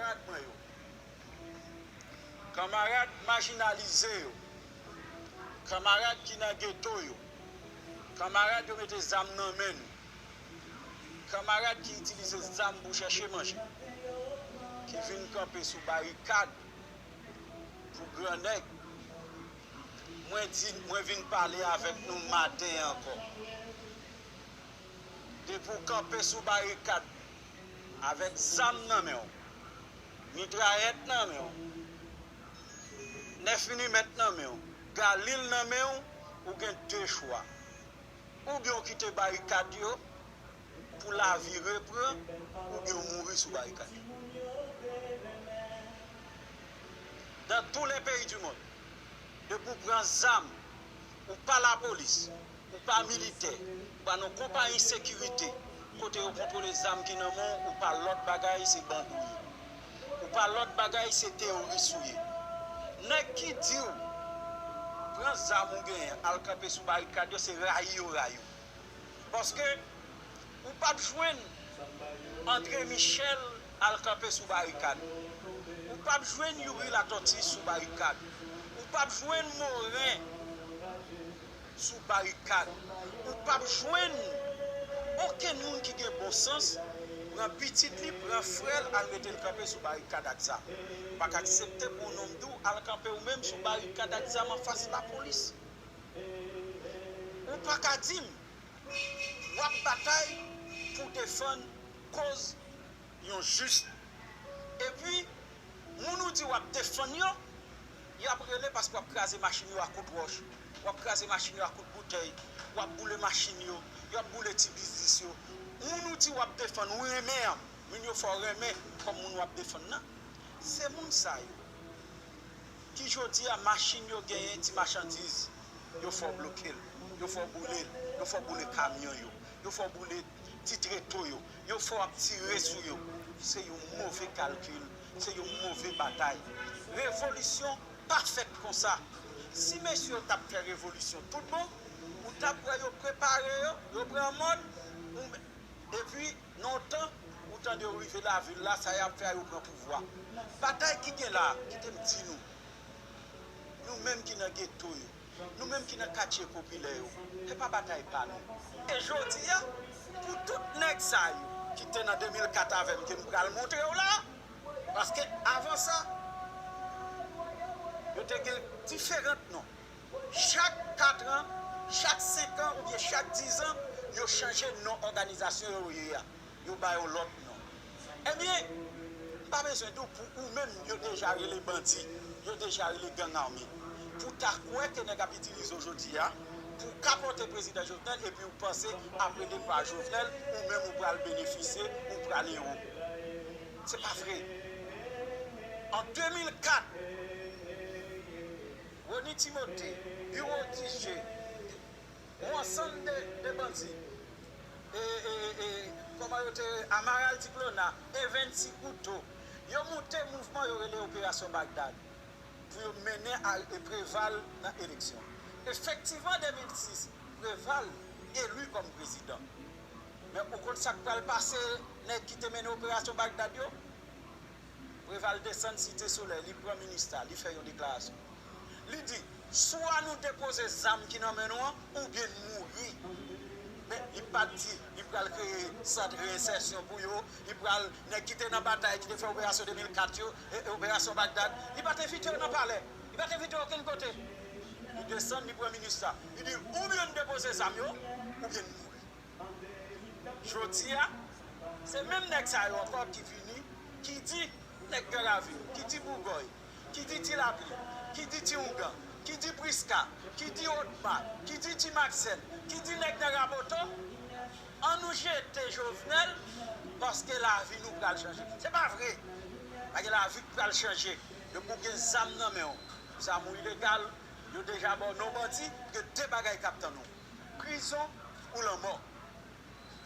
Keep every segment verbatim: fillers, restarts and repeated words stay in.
Kanmarad mwen yo, kanmarad majinalize yo, kanmarad ki nan geto yo, kanmarad yo mete zam nan men nou, kanmarad ki itilize zam pou chèche manje, ki vin kanpe sou barikad pou gran nèg, mwen di, mwen vin pale avèk nou maten an ankò. Depi w kanpe sou barikad avèk zam nan men w, mitrayèt nan men w, nèf milimèt nan men w, galil nan men w, ou gen de chwa. Oubyen w kite barikad yo pou lavi repran, oubyen w mouri sou barikad yo. Dans tous les pays du monde, depi w pran zam, ou pa lapolis, ou pa militè, ou pa nan konpayi sekirite, kote yo kontwole zam ki nan men w, ou pa lòt bagay, se bandouye. Ou pa lòt bagay, se teworis ou ye. Nèg ki di w, pran zam ou genyen, al kanpe sou barikad yo, se rayi yo rayi w. Paske ou p ap jwenn André Michel al kanpe sou barikad. Ou p ap jwenn Youri Latortue sou barikad. Ou p ap jwenn Moren sou barikad. Ou p ap jwenn okenn moun ki gen bon sans pran pitit li, pran frè l, al mete l kanpe sou barikad ak zam. Ou pa ka aksepte pou yon nonm di w al kanpe ou menm sou barikad ak zam anfas lapolis. Ou pa ka di m w ap batay pou defann koz yon jis. Epi, moun ou di w ap defann yo, y ap rele paske w ap kraze machin yo ak kout wòch, w ap kraze machin yo ak kout boutèy, w ap boule machin yo, y ap boule ti biznis yo. Moun ou di w ap defann, ou renmen an, moun yo fè w renmen kòm moun w ap defann nan. Se moun sa yo ki jodi a machin yo genyen ti machandiz, yo fè w bloke l, yo fè w boule l, yo fè w boule kamyon yo, yo fè w boule ti treto yo, yo fè w ap tire sou yo. Se yon move kalkil, se yon move batay. Revolisyon pa fèt konsa. Si mesye yo t ap fè revolisyon tout bon, ou t ap wè yo prepare yo, yo pran mòn, ou, epi nan yon tan, ou tande yo rive lavil la, sa y ap fè a, yo pran pouvwa. Batay ki gen la, kite m di nou, nou menm ki nan geto yo, nou menm ki nan katye popilè yo, se pa batay pa nou. E jodi a, pou tout nèg sa yo ki te nan de mil kat avè m, ke m pral montre w la, paske avan sa, yo te gen diferan non. Chak kat an, chak senk an oubyen chak diz an, yo chanje non òganizasyon yo ye a. Yo ba yo lòt non. Ebyen, m pa bezwen di w pou ou menm, yo deja rele bandi, yo deja rele gang ame. Pou w ta kwè ke nèg ap itilize w jodi a, pou w kapòte prezidan Jovenel, epi w panse apre depa Jovenel, ou menm ou pral benefisye, ou pral ewo. Se pa vre. An de mil kat, Rony Timothé, Bureau Dijé, yon ansanm de, de bandi, e, e, e, kòman yo te, Amaral Diplona, Evensy Couto, yo monte mouvman yo rele Operasyon Bagdad pou yo mennen a, e, Preval nan eleksyon. Efektivman, de mil sis, Preval eli kòm prezidan. Men ou konn sa k pral pase nèg ki te mennen Operasyon Bagdad yo? Preval desann Site Solèy, li pran minista, li fè yon deklarasyon. Li di, swa nou depoze zam ki nan men nou an, oubyen n mouri. Men, li pa t di, li pral kreye sant reyensèsyon pou yo, li pral, nèg ki te nan batay, ki te fè operasyon de mil kat yo, e, e operasyon Bagdad, li pa t envite yo nan palè, li pa t envite yo okenn kote. Li desann, li pran minista. Li di, oubyen n depoze zam yo, oubyen n mouri. Jodi a, se menm nèg sa yo ankò ki vini, ki di nèg Gran Ravin, ki di Bougòy, ki di Ti Lapli, ki di Ti Oungan, ki di Prisca, ki di Odma, ki di Ti Maxène, ki di nèg nan Raboto, ann nou jete Jovenel, paske lavi nou pral chanje. Se pa vre. Pa gen lavi k pral chanje. Depi w gen zam nan men w, zam ou ilegal, yo deja ba w non bandi, gen de bagay k ap tann ou. Prizon ou lanmò.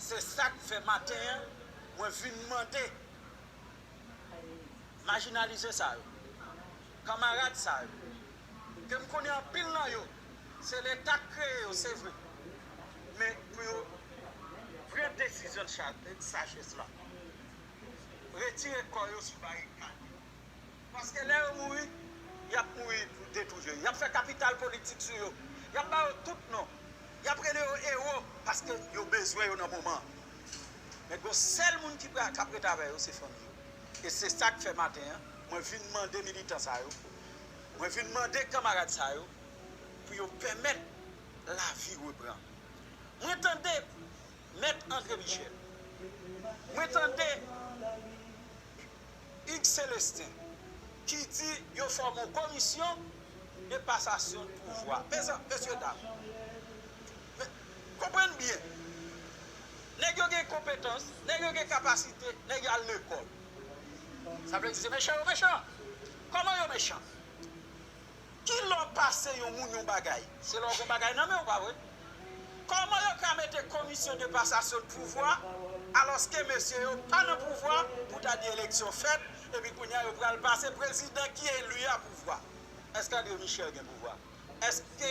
Se sa k fè maten an, mwen vin mande majinalize sa yo, kanmarad sa yo, ke m konnen anpil nan yo, se Leta k kreye yo, se vre. Men pou yo pran desizyon sa-, sajès la. Re, Tire kò yo sou barikad yo. Paske lè yo mouri, y ap mouri de tou je. Y ap fè kapital politik sou yo. Y ap ba yo tout non. Y ap rele yo ewo paske yo bezwen yo nan moman an. Men gon sèl moun ki pra- k ap ret avè yo, se fanmi yo. E se sa k fè maten an, mwen vin mande militan sa yo, mwen vin mande kanmarad sa yo pou yo pèmèt lavi reprann. Mwen tande Mèt André Michel. Mwen tande Hugues Célestin ki di yo fòme yon komisyon de pasasyon de pouvwa. Mezan, mesye dam, men, konprann byen. Nèg yo gen konpetans, nèg yo gen kapasite, nèg yo al lekòl. Sa vle di se mechan yo mechan. Kòman yo mechan? Ki lè w pase yon moun yon bagay? Se lè w gen bagay nan men w, pa vre? Kòman yo ka mete komisyon de pasasyon de pouvwa, alòske mesye yo pa nan pouvwa pou ta di eleksyon fèt, epi kounye a yo pral pase prezidan ki eli a pouvwa? Èske André Michel gen pouvwa? Èske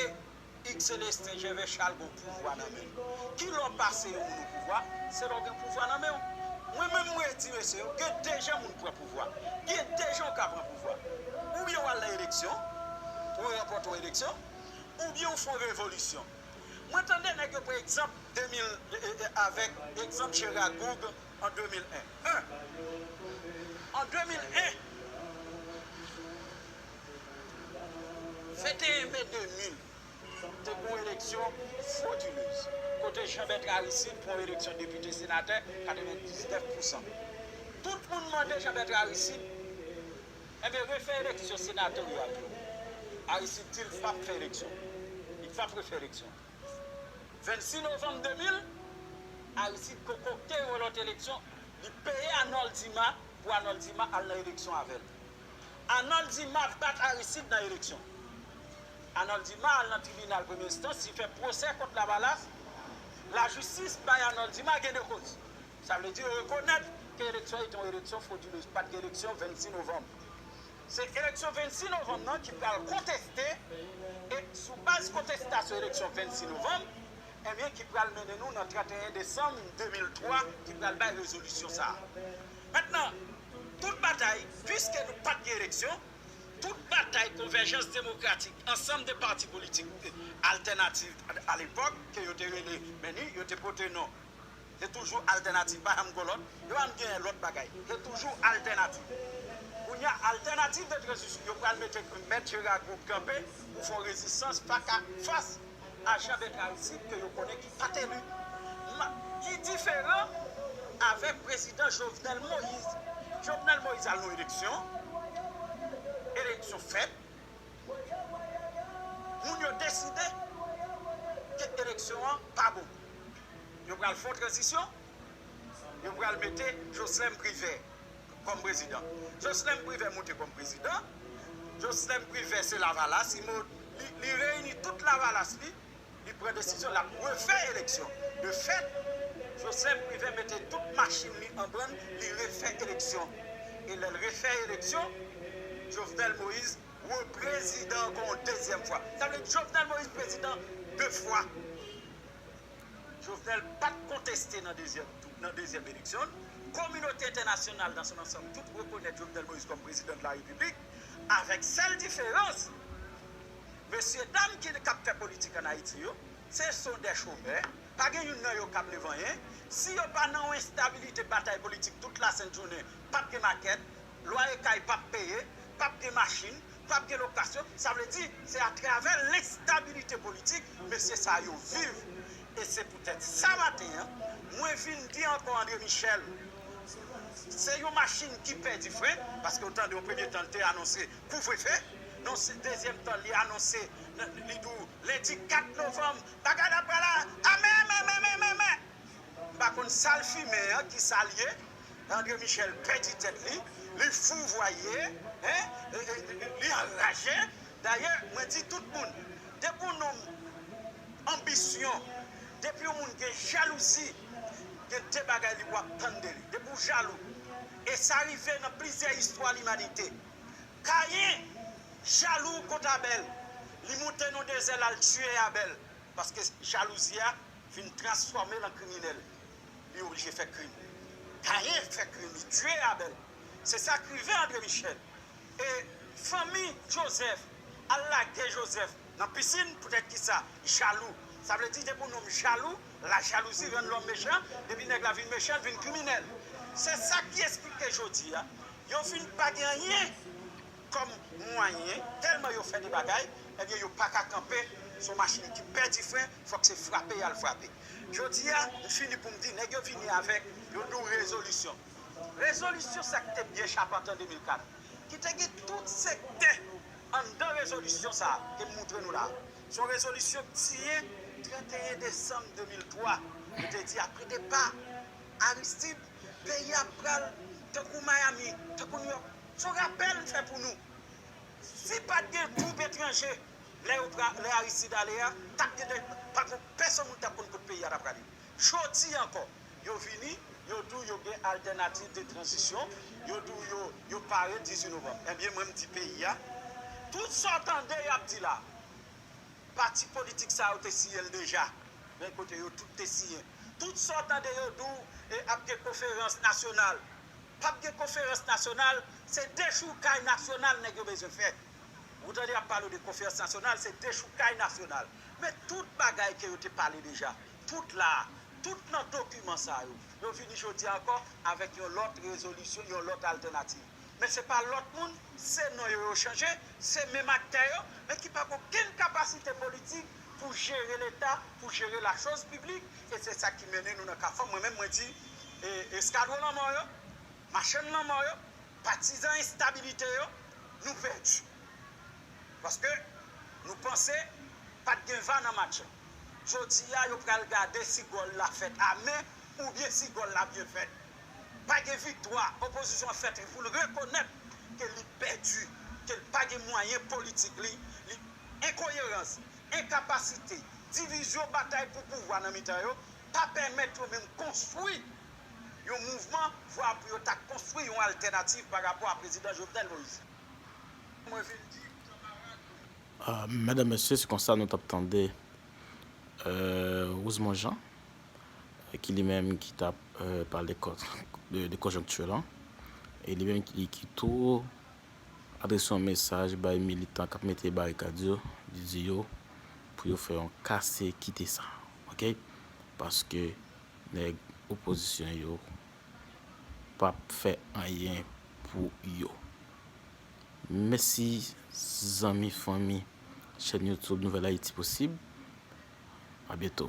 Hugues Célestin, Gervais Charles gen pouvwa nan men l? Ki lè w pase yon moun o pouvwa? Se lè w gen pouvwa nan men w. Mwen menm, mwen di mesye yo, gen de jan moun pran pouvwa. Gen de jan w ka pran pouvwa. Oubyen w al nan eleksyon, ou ranpòte yon eleksyon, oubyen w fè yon revolisyon. Mwen tande nèg yo pran egzanp de mil, e, e, e, avèk egzanp Gérard Gourgue an de mil en. En, an de mil en, venteyen me de mil, te gen yon eleksyon fodilez, kote Jean Bertrand Aristide pran yon eleksyon depite senatè, katrevendiznèf pousan. Tout moun mande Jean Bertrand Aristide, enben, refè eleksyon senatoryal yo. Aristide di l p ap fè eleksyon. Li p ap refè eleksyon. Vennsis novanm de mil, Aristide konkokte yon lòt eleksyon. Li peye Arnold Dumas pou Arnold Dumas al nan eleksyon avè l. Arnold Dumas bat Aristide nan eleksyon. Arnold Dumas al nan tribinal premye enstans, li fè pwosè kont Lavalas. Lajistis bay Arnold Dumas gen de koz. Sa vle di yo rekonèt ke eleksyon an te yon eleksyon fodilez, pa t gen eleksyon vennsis novanm. Se eleksyon vennsis novanm nan ki pral konteste, e sou baz kontestasyon eleksyon vennsis novanm, ebyen, ki pral mennen nou nan trannteyen desanm de mil twa, ki pral bay rezolisyon sa a. Mentnan, tout batay, piske nou pa t gen eleksyon, tout batay Konvèjans Demokratik, ansanm de pati politik altènatif alepòk, ke yo te rele, men ni, yo te pote non, se toujou altènatif, pa janm gon lòt, yo pa janm genyen lòt bagay, se toujou altènatif. Kounye a, altènatif de tranzisyon, yo pral mete Mèt Gérard Gourgue kanpe pou fè yon rezistans fas a, fas a Jean Bertrand Aristide ke yo konnen ki pa t eli, ki diferan avèk prezidan Jovenel Moïse. Jovenel Moïse al nan eleksyon, eleksyon fèt, moun yo deside ke eleksyon an pa bon. Yo pral fè yon tranzisyon, yo pral mete Jocelerme Privert kòm prezidan. Jocelerme Privert monte kòm prezidan. Jocelerme Privert se Lavalas, li, mo- li, li reyini tout Lavalas li, li pran desizyon l ap refè eleksyon. De fèt, Jocelerme Privert mete tout machin li an brann, li refè eleksyon. E lè l refè eleksyon, Jovenel Moïse reprezidan ankò yon dezyèm fwa. Sa vle di Jovenel Moïse prezidan de fwa. Jovenel pa t konteste nan dezyèm tou, nan dezyèm eleksyon l. Kominote entènasyonal dans son ensemble tout rekonèt Jovenel Moïse kòm prezidan de la Repiblik, avèk sèl diferans, mesye dam ki k ap fè politik ann Ayiti yo, se sont des chômeurs, pa gen youn nan yo k ap leve anyen. Si yo pa nan yon enstabilite batay politik tout lasent jounen, p ap gen makèt, lwaye kay p ap peye, p ap gen machin, p ap gen lokasyon. Sa vle di, se atravè lenstabilite politik mesye sa yo viv. E se poutèt sa maten an, mwen vin di ankò André Michel, se yon machin ki pèdi fren, paske w tande yon premye tan l te anonse kouvrefe, nan se dezyèm tan li anonse, li di w lendi kat novanm, bagay la pral a, a men, men, men, men, men, men. M pa konn sa l fimen an, ki sa l ye. André Michel pèdi tèt li, li fouvwaye, en, e, e, e, li anraje. Dayè, mwen di tout moun, depi yon nonm anbisyon, depi yon moun gen jalouzi, gen de bagay li w ap tann de li. Depi w jalou, e sa rive nan plizyè istwa limanite. Kayen jalou kont Abèl, li moute nan dezè l al tiye Abèl, paske jalouzi a vin transfòme l an kriminèl. Li oblije fè krim. Kayen fè krim, li tiye Abèl. Se sa k rive André Michel. E fanmi Joseph al lage Joseph nan pisin, poutèt ki sa? Jalou. Sa vle di, depi yon nonm jalou, la jalouzi rann lòm mechan, depi nèg la vin mechan, l vin kriminèl. Se sa ki esplike jodi a, yo fin pa gen anyen kòm mwayen, tèlman yo fè de bagay, ebyen, yo pa ka kanpe, se yon machin ki pèdi fren, fòk se frape y al frape. Jodi a, m fini pou m di, nèg yo vini avèk yon dou rezolisyon. Rezolisyon sa ki te byen chapante an de mil kat, ki te gen tout sektè anndan rezolisyon sa a ke m moutre nou la. Se yon rezolisyon k siyen trannteyen desanm de mil twa. Yo te di apre depa Aristide, peyi a pral tankou Miami, tankou New York. Se yon rapèl m fè pou nou. Si pa t gen twoup etranje, lè yo pra, lè Aristide ale a, t ap gen de, pa t gen pèsonn moun t ap konn kot peyi a t ap prale. Jodi ankò, yo vini, yo di w yo gen altènativ de tranzisyon, yo di w yo, yo pare dizuit novanm. Ebyen, mwen, m di peyi a, tout sa w tande y ap di la, pati politik sa yo te siyen l deja. Men kote yo tout te siyen. Tout sa w tande yo di w, e, ap gen konferans nasyonal. P ap gen konferans nasyonal, se dechoukay nasyonal nèg yo bezwen fè. Ou tande y ap pale w de konferans nasyonal, se dechoukay nasyonal. Men tout bagay ke yo te pale deja, tout la, tout nan dokiman sa yo, yo vini jodi a ankò avèk yon lòt rezolisyon, yon lòt altènativ. Men se pa lòt moun, se non yo yo chanje, se menm aktè yo, men ki pa gen okenn kapasite politik pou jere Leta, pou jere lachoz piblik, e se sa ki mennen nou nan kafou. Mwen menm, mwen di, e, eskadwon lanmò yo, machann lanmò yo, patizan enstabilite yo, nou pèdi. Paske nou panse pa t gen va nan match la. Jodi a, yo pral gade si gòl la fèt a men oubyen si gòl la byen fèt. Pa gen viktwa, opozisyon an fèt pou l rekonèt ke li pèdi, ke l pa gen mwayen politik li, li enkoyerans, enkapasite, divizyon, batay pou pouvwa nan mitan yo, pa pèmèt yo menm konstwi yon mouvman, vwa pou yo ta konstwi yon altènativ pa rapò a prezidan Jovenel Moïse. Mwen vin di kanmarad nou. Ah, medam, mesye, se konsa nou t ap tande, euh, Rosemond Jean, ki li menm ki t ap, euh, pale de, de, de konjonkti lan, e li menm ki, ki tou adrese yon mesaj bay militan k ap mete barikad yo, li di yo pou yo fè yon kase kite sa, oke? Paske nèg opozisyon yo p ap fè anyen pou yo. Mèsi, zanmi, fanmi, chèn YouTube Nouvèl Ayiti Posib. A byento.